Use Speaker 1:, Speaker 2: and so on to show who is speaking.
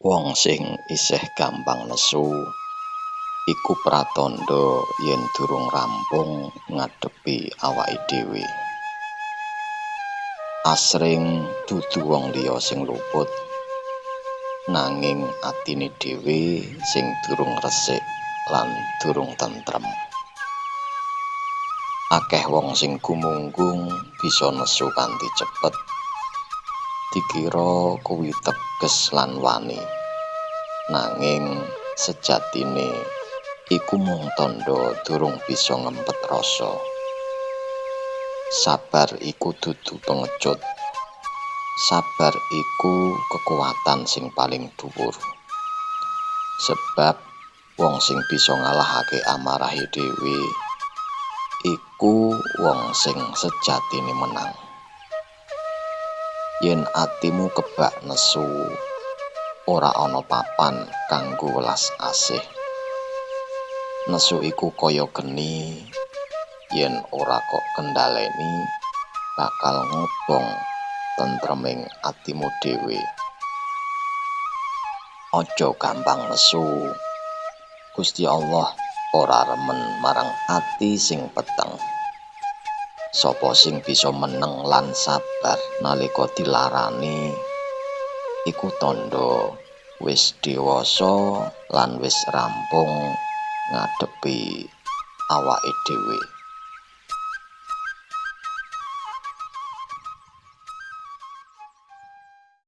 Speaker 1: Wong sing isih gampang nesu iku pratandha yen durung rampung ngadepi awake dhewe. Asring dudu wong liya sing luput, nanging atine dhewe sing durung resik lan durung tentrem. Akeh wong sing gumunggung bisa nesu kanthi cepet, dikira kuwi teges lan wani, nanging sejatine iku mung tandha durung bisa ngempet rasa. Sabar iku dudu pengecut. Sabar iku kekuatan sing paling dhuwur. Sebab wong sing bisa ngalahake amarahe dhewe iku wong sing sejatine menang. Yen atimu kebak nesu, ora ana papan kanggo welas asih. Nesu iku kaya geni, yen ora kok kendhaleni bakal ngobong tentreming atimu dhewe. Aja gampang nesu. Gusti Allah ora remen marang ati sing peteng. Sapa sing bisa meneng lan sabar nalika dilarani iku tandha wis dewasa lan wis rampung ngadepi awake dhewe.